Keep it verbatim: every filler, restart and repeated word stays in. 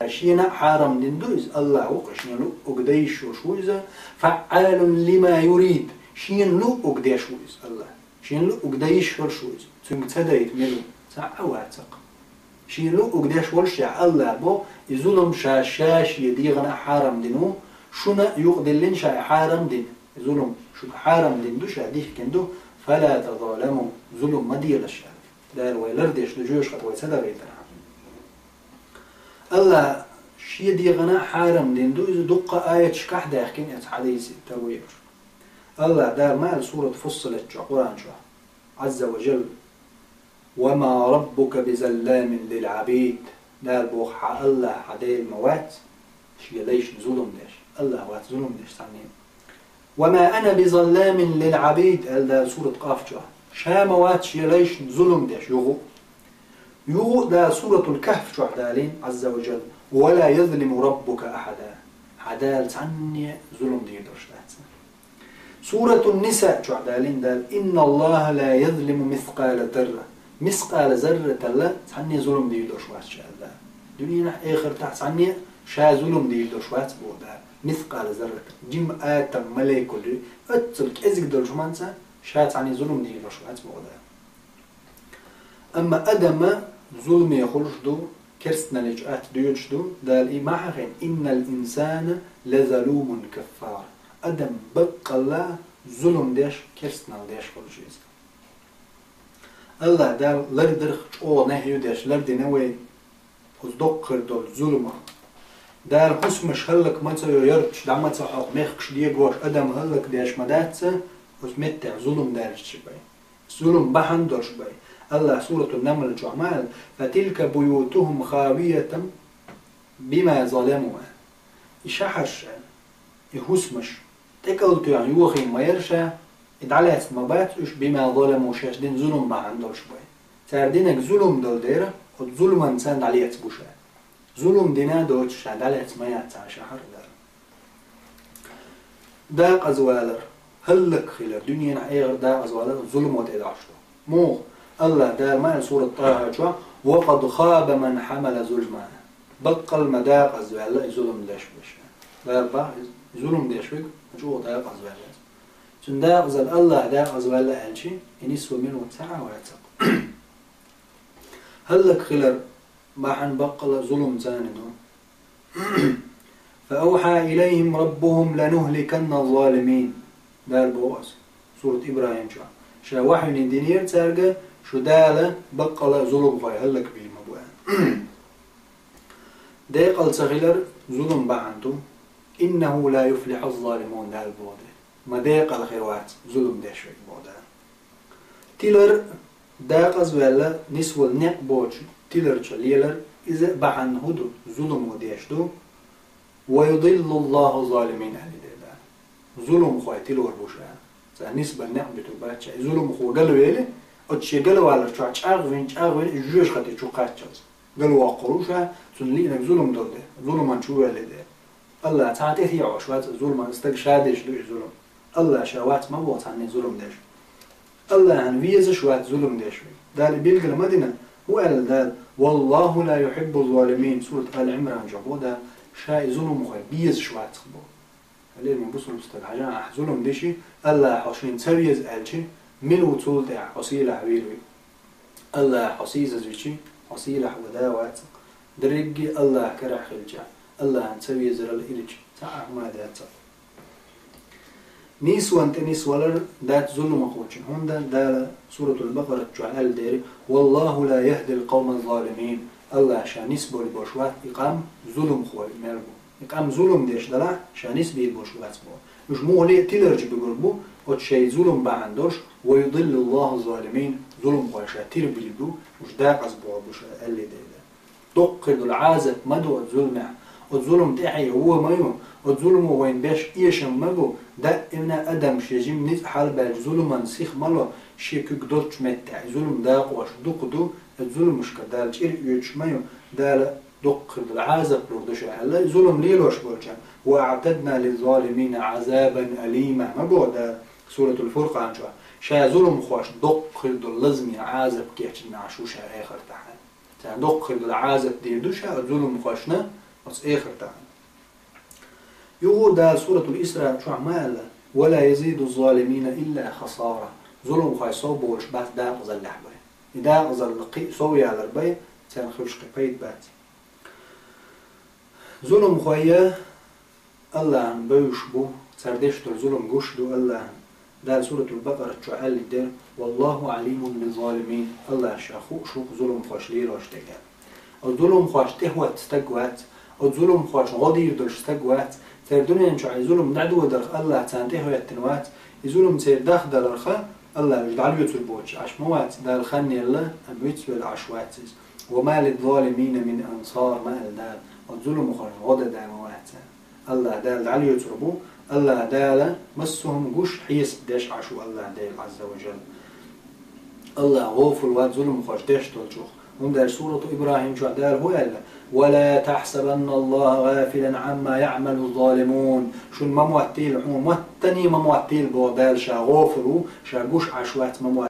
Шена а хьарам дина ду иза, АллахӀ ву-кх, шена луъург дан йиш йолуш ву иза, فعال لما يريد, шена луъург деш ву иза АллахӀ. Шена луъург дан йиш йолуш ву иза. Цуьнга ца дайта мила ву? Цхьа а вацахь. Шена луъург деш волуш а АллахӀа боху, и зулам ша, ша шен дегӀана а хьарам дина ву, шуна а юкъадиллина ша и хьарам дина. И зулам шуьга хьарам дина ду, ша дихкина ду, فلا تظالموا, зулам ма делаш аьлла. Дала вай лардеш ду, жоьжахати вай ца дахийтархьама. АллахӀа шен дегӀана а хьарам дина ду, иза дуккха аяташкахь даьхкина, оцу хьадисехь тарлуш. АллахӀа Дала ма аьлла сурат Фуссилат чохь, Къуръан чохь, Ӏазза ва Жалла: وما ربك بظلام للعبيد. Дала боху, хьан АллахӀ, хьан Дела ма вац шен лайшна зулам деш. АллахӀ вац зулам деш цхьанне а. وما أنا بظلام للعبيد, аьлла Дала сурат Къаф чохь. Ша ма вац шен лайшна зулам деш, юха а. Юха а Дала суратул Кахф чохь далийна, Ӏазза ва Жалла: ولا يظلم ربك أحدا. Хьан Дала цхьанне а зулам дийр долуш дац. Суратун Ниса чохь далийна Дала: إن الله لا يظلم مثقال ذرة. Мискъала зарратал цхьанне а зулам дийр долуш вац ша, аьлла Дала. Дуьненахь, эхартахь цхьанне а ша зулам дийр долуш вац, боху Дала. Мискъала зарратал. Жима атом, молекула, оццул кӀезиг долчу хӀуманца ша цхьанне а зулам дийр долуш вац, боху Дала. Амма адам зуламе хуьлуш ду, керстаналличу атта доьдуш ду, Дала и ма хьахийна: إن الإنسان لظلوم كفار. Адам баккъалла зулам деш, керстаналла деш хуьлуш иза. АллахӀа Дала лардарх чӀогӀа нахьи ю деш, лардина вай оцу доккха хир долу зуламах. Дала хӀусамаш хӀаллак ма ца йо, ярташ дӀа ма ца хьокху, мехкаш дегош, адам хӀаллак деш ма дац, оцу меттехь зулам даьлча бен. Зулам бахьана долуш бен. АллахӀа суратун Намл чохь ма аьлла: فتلك بيوتهم خاوية بما ظلموا. И шахьарш, и хӀусамаш тӀекӀалтоьхна йохийна ма яра ша, и дӀалаьцна ма бац уьш, بما ظلموا, шаьш дина зулам бахьана долуш бен. Цара динарг зулам долу дела, оцу зуламан царна дӀалаьцна бу ша. Зулам дина а доцуш ша дӀалаьцна ма яц цхьа шахьар а Дала. Дакъазвалар, хӀаллакхилар, дуьненахь, эхарт дакъазвалар зуламо тӀедогӀуш ду. Муха? АллахӀа Дала ма аьлла сурат ТӀахӀа чохь: وقد خاب من حمل ظلما. Баккъалла ма дакъазваьлла и зулам деш берш. Дала боху, и зулам деш верг ма чӀогӀа дакъазваьлла. Цуьнан дакъазалла АллахӀ дакъазваьлла аьлча, и нисво мила ву цхьа а вацахь. ХӀаллакхилар бахьана баккъалла зулам царна ду. فأوحى إليهم ربهم لنهلكن الظالمين. Дала боху аса, сурат ИбрахӀим чохь. Ша вахьйуни динера цаьрга, шу Дала баккъалла зуламхой хӀаллакбийр ма бу аьлла. Декъала ца хилар зулам бахьана ду. إنه لا يفلح الظالمون, Дала боху де. Ма декъала хир вац зулам деш верг, боху Дала. Тилар дакъазваьлла, нисвала некъ боцуш тиларча лелар, иза бахьана хӀун ду, зуламо деш ду. ويضل الله الظالمين аьлла де Дала. Зуламхой тилор бу ша. Цара нисбан некъ буьтур бац ша. И зуламхо галвели, оцу шен галвалар чохь чӀагӀвина, чӀагӀвина, и жоьжахати чу кхаччалц. Галвоккхур ву ша, цунна лиънарг зулам долу де, зуламан чу ваьлли де. АллахӀ цхьа а тӀетеӀош вац зуламан, стаг ша деш ду и зулам. АллахӀ ша вац ма боху цхьанне зулам деш. АллахӀан везаш вац зулам деш верг. Дала и билгал ма дина, хӀун аьлла Дала: والله لا يحب الظالمين, сурат Али Ӏимран чохь боху Дала, ша и зуламхой безаш вац боху. Хьале, мин бусулба стаг, хьажа, ахь зулам диши, АллахӀ хьо шена ца веза аьлчи, мила ву цул тӀаьхьа хьо сийлахь вийр ву? АллахӀ хьо сийсазвичи, хьо сийлахь ван да вац. Дерриге а АллахӀ карахь хилча, АллахӀан ца везарал ирча, цхьа а хӀума дац. Нийсван тӀе нисвалар дац зуламхочун, хӀунда Дала Суратул Бакъарат чохь аьлла дера: والله لا يهدي القوم الظالمين. АллахӀ ша нисбойла болуш вац и къам зуламхой мел бу. И къам зулам деш далахь, ша нисбийр болуш вац боху. Уьш муххале а тиларчу буьгур бу, оцу шайн зулам бахьана долуш, ويضل الله الظالمين, зуламхой ша тирбийр бу, уьш дакъазбохур бу ша аьллий дела. Доккха хир долу Ӏазап ма ду оцу зуламехь, оцу зулам тӀаьхье вон ма ю, оцу зуламо вайна беш эшам ма бу, даимна адам шен жима ницкъ хьалабаьлча зуламан сиха ма ло, шен куьг долчу меттехь, и зулам дакъош дукха ду, оцу зуламашка Дала чӀир оьцуш ма ю, Дала доккха хир долу Ӏазап лур ду ша аьлла, и зулам лелош болчарна. وأعتدنا للظالمين عذابا أليما ма боху Дала Суратул Фуркъан чохь. Ша зуламхошна доккха хир долу лазаме Ӏазап кечдина Ӏаш ву ша эхартахь. Царна доккха хир долу Ӏазап дийр ду ша зуламхошна, Эхарта. Юха Дала Суратул Исра чохь ма аьлла: «Ва ла язиду ззалимина илла хасара». Зуламхой сов болуш бац дакъазаллехь бен. И дакъазалла кхин а сов ялар бен, царна хуьлуш кхин пайда бац. Зуламхой Аллахьан бевзаш бу, цара деш долу зулам гуш ду Аллахьан. Дала Суратул Бакъарат чохь аьллиг дара: «Валлаху алимун биззалимин». Аллахьа ша хууш ву зуламхош лелош дерг. Оцу зуламхошна тӀехӀотта стаг вац, оцу зуламхошна гӀо дийр долуш стаг вац, церан дуьнен чохь и зулам дӀадодарх Аллахьа царна тӀехӀоьттина вац, и зулам церан дахдаларха Аллахьа уьш дӀалоьцур боцуш Ӏаш ма вац, Дала хан елла, амма вицвелла Ӏаш вац иза. «Ва ма лиззалимина мин ансар», ма аьлла Дала, оцу зуламхошна гӀо дан да ма вац царна. Аллахьа Дала дӀалоьцур бу, Аллахьа Дала массо а хӀума гуш, хьесап деш Ӏаш ву Аллахьа Дела Ӏазза ва Жалла. Аллахьа гӀофал вац зуламхош деш долчух. ХӀунда аьлча Сурату ИбрахӀим чохь Дала хӀун аьлла: «Ва ла тахьсабанна Аллаха гӀафилан Ӏамма яӀмалу ззалимун». Шуна ма моттийла, хьуна маттане ма моттийла боху Дала ша гӀофал ву, ша гуш Ӏаш вац ма моттийла.